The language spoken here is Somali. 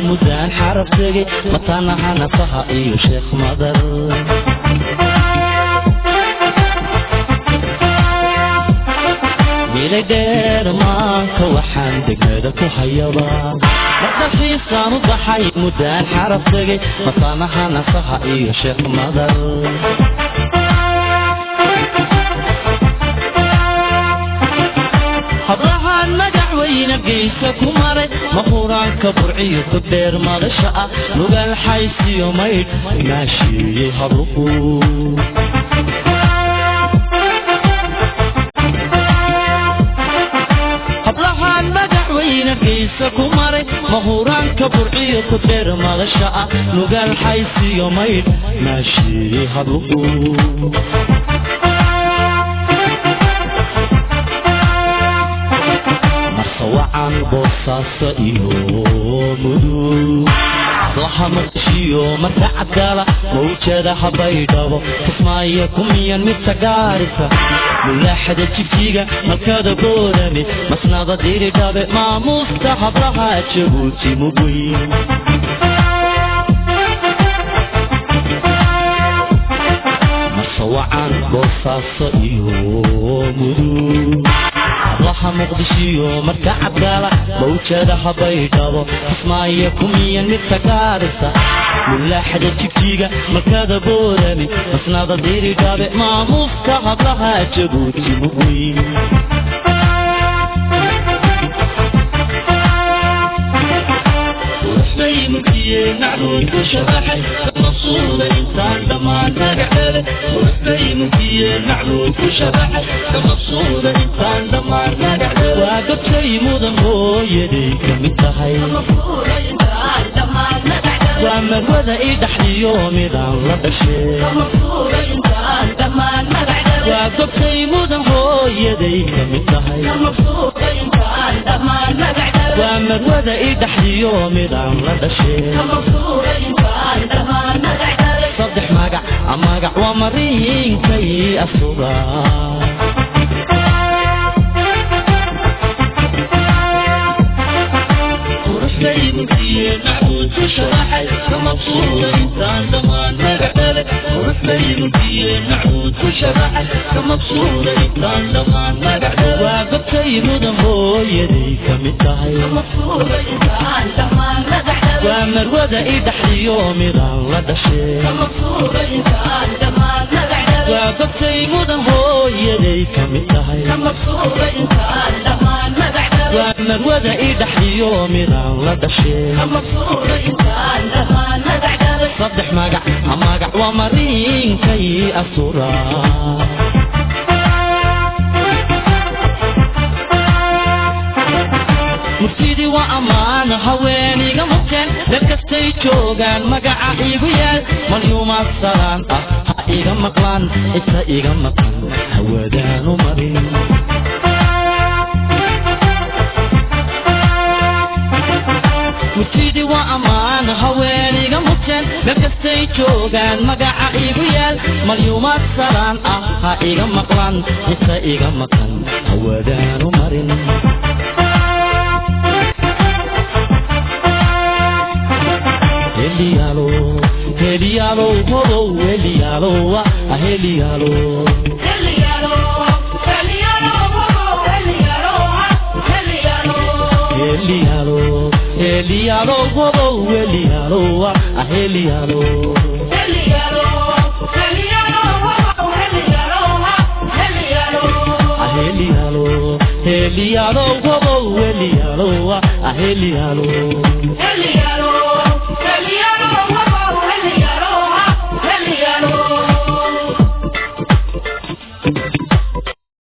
Mudaan xaraf tegay mataanaha nafaha iyo Sheekh Madar miilay dheer maanka waxaan degmada ku hayabaa madaxiisaan u baxay mudaan xaraf tegay mataanaha nafaha iyo Sheekh Madar hablahan madaxweyne geysa ku maray mahuraanka burciyo ku dheer madasha ah lugal xaysiyo maydh maashiiyey habluhu hablahan madaxweyne geysa ku maray mahuraanka burciyo ku dheer madasha ah lugal xaysiyo maydh maashiiyey habluhu wacan Boosaaso iyo Mudug hablaha Muqdishiyo marka cadgala mawjada habaydhabo Kismaayo kumiyan midta Gaarisa mulaaxada Jigjiga malkada Boorame masnada Diridhabe maamuusta hablaha Jabuuti mugweyn marse wacan Boosaaso iyo Mudug hablaha Muqdishiyo marka cadgala mawjada habaydhabo Kismaayo kumiyan midta Gaarisa mulaaxada Jigjiga malkada Boorame masnada Diridhabe maamuuska hablaha Jabuuti mugweyn waa gabtay mudan hooyaday ka mid tahay waa marwada i dhaxliyo midaan la dhashay waa gabtay mudan hooyaday ka mid tahay waa marwada i dhaxliyo midaan la dhashay saddex magac magac waa mariinkay asuga waa gabtay mudan hooyaday ka mid tahay waa marwada i dhaxliyo midaan la dhashay waa gabtay mudan hooyaday ka mid tahay waa marwada i dhaxliyo midaan la dhashay saddex magac magac waa mariinkay asura murtidii waa ammaan haweeniga murteen meel kastay joogaan magaca iigu yaal malyuumaad salaan ah ha iga maqlaan inta iga maqan hawadaanu marin murtidii waa ammaan haweeniga murteen meel kastay joogaan magaca iigu yaal malyuumaad salaan ah ha iga maqlaan inta iga maqan hawadaanu marin Elialo, Elialo, oh, Elialo, ah, Elialo. Elialo, Elialo, oh, Elialo, ah, Elialo. Elialo, Elialo, oh, Elialo, ah, Elialo. Elialo, Elialo, oh, Elialo, ah, Elialo. Heliyaalow hobow, heliyaalow, ah, heliyaalow.